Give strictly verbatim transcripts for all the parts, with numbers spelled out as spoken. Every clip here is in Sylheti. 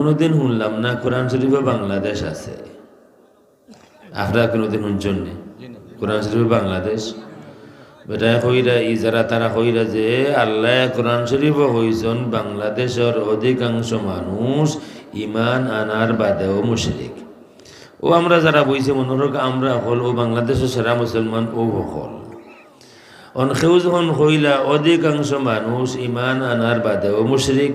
কোনোদিন শুনলাম না কোরআন শরীফে বাংলাদেশ আছে। আপনারা কোনোদিন শুনছেন নি কোরআন শরীফে বাংলাদেশ? বেটায় কইরা, ই যারা, তারা কইরা যে আল্লায় কোরআন শরীফো কইছইন বাংলাদেশর অধিকাংশ মানুষ ইমান আনার বাদেও মুশরিক। ও আমরা যারা বইছি মনে হোক আমরা হকল, ও বাংলাদেশর সেরা মুসলমান ও হকল। অন কেউ যখন কইলা অধিকাংশ মানুষ ইমান আনার বাদেও মুশরিক,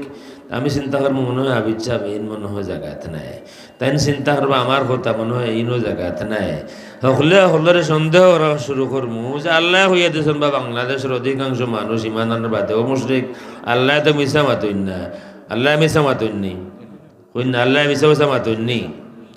আমি চিন্তা করমু মনে হয় আবিদ সাহেব ইন মনে হয় জাগাত নাই। তাইন চিন্তা করবা আমার কথা মনে হয় ইনও জাগাত নাই। হকলে হকলরে সন্দেহ করা শুরু করমু যে আল্লায় কইয়া দিছইন বা বাংলাদেশর অধিকাংশ মানুষ ইমান আনার বাদেও মুশরিক। আল্লায় তো মিছা মাতইন না, আল্লায় মিছা মাতইন নি। কইন না, আল্লায় মিছা মিছা মাতইন নি,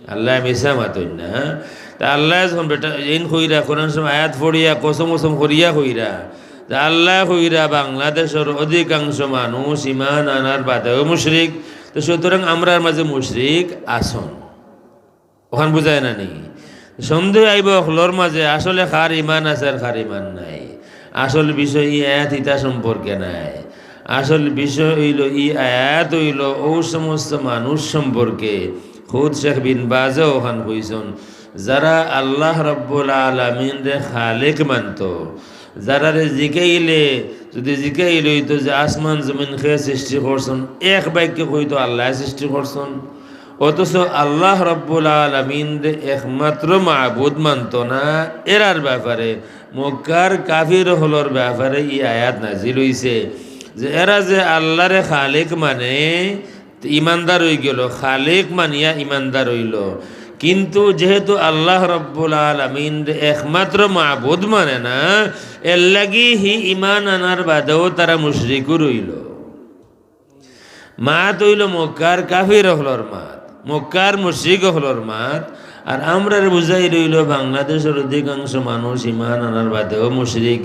আল্লায় মিছা মাতইন না, হ্যাঁ? তা আল্লায় যখন বেটা ইন কইরা, কোরআন শরীফ আয়াত পড়িয়া, কসম কসম করিয়া কইরা, তা আল্লায় কইরা বাংলাদেশর অধিকাংশ মানুষ ইমান আনার বাদেও মুশরিক, তো সুতরাং আমরার মাঝে মুশরিক আছইন। অখান বুঝায় না নি? সন্দেহ আইবো হকলর মাঝে, আসলে কার ইমান আছে আর কার ইমান নাই। আসল বিষয় ই আয়াত ইতা সম্পর্কে নায়। আসল বিষয় অইলো, ই আয়াত অইলো অউ সমস্ত মানুষ সম্পর্কে। খুদ শেখ বিন বাজে অখান কইছইন, যারা আল্লাহ রাব্বুল আলামিনরে খালিক মানতো, যারারে জিকাইলে, যদি জিকাইল অইতো যে আসমান জমিন কে সৃষ্টি করছইন, এক বাক্যে কইতো আল্লায় সৃষ্টি করছইন। অথচ আল্লাহ রাব্বুল আলামিনরে একমাত্র মাবুদ মানতো না, এরার ব্যাপারে, মক্কার কাফির অকলর ব্যাপারে ই আয়াত নাজিল অইছে যে এরা যে আল্লাহরে খালিক মানে, তে ইমানদার অইগেলো, খালিক মানিয়া ইমানদার অইলো। কিন্তু যেহেতু আল্লাহ রাব্বুল আলামিনরে একমাত্র মাবুদ মানে না, এরলাগি হি ইমান আনার বাদেও তারা মুশরিকও রইলো। মাত অইলো মক্কার কাফির অকলর মাত, মক্কার মুশরিক অকলর মাত। আর আমরারে বুঝাইল অইলো বাংলাদেশর অধিকাংশ মানুষ ইমান আনার বাদেও মুশরিক।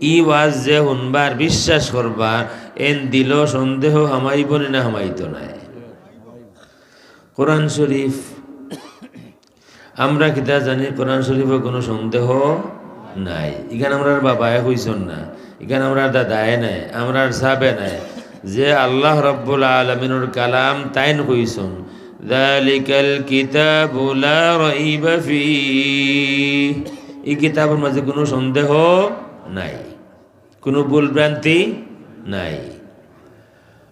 ই ওয়াজ যে হুনবার বিশ্বাস করবা, এন দিলো সন্দেহ হামাইবো নি না হামাইতো নায়? কোরআন শরীফ আমরা কিতা জানি, কোরআন শরীফো কুনু সন্দেহ নাই। ইখান আমরার বাবায় কইছইন না, ইখান আমরার দাদায় নায়, আমরার সাবে নায়, যে আল্লাহ রাব্বুল আলামিনর কালাম তাইন কইছইন, "যালিকাল কিতাবু লা রাইবা ফীহ।" ই কিতাবর মাঝে কুনু সন্দেহ নাই, কুনু ভুল ভ্রান্তি নাই।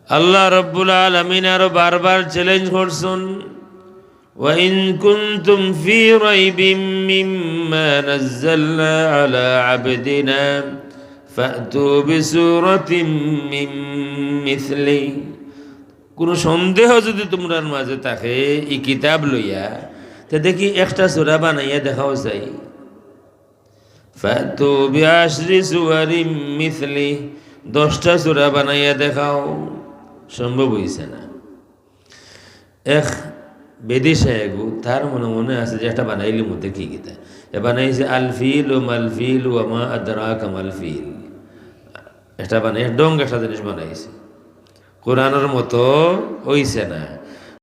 আল্লাহ রাব্বুল আলামিন আরো বারবার চ্যালেঞ্জ করছইন, "ওয়া ইন কুনতুম ফী রাইবিম মিম্মা নাজ্জালনা আলা আবদিনা ফাতু বিসূরাতিম মিন মিসলি।" কুনু সন্দেহ যদি তুমরার মাঝে থাকে ই কিতাব লইয়া, তে দেখি একটা সূরা বানাইয়া দেখাও চাই। ফাতু বিআশরি সুওয়ারিম মিসলি, দশটা সূরা বানাইয়া দেখাও। সম্ভব অইছে না। এক বেদিশা এগু, তার মনে মনে আছে যে একটা বানাইলিমু, দেখি কিতা। এ বানাইছে আল ফিল ও মাল ফিল ওয়া মা আদরাকা মাল ফিল। একটা বানাই, ঢং একটা জিনিস বানাইছে। কোরআনর মতো অইছে না।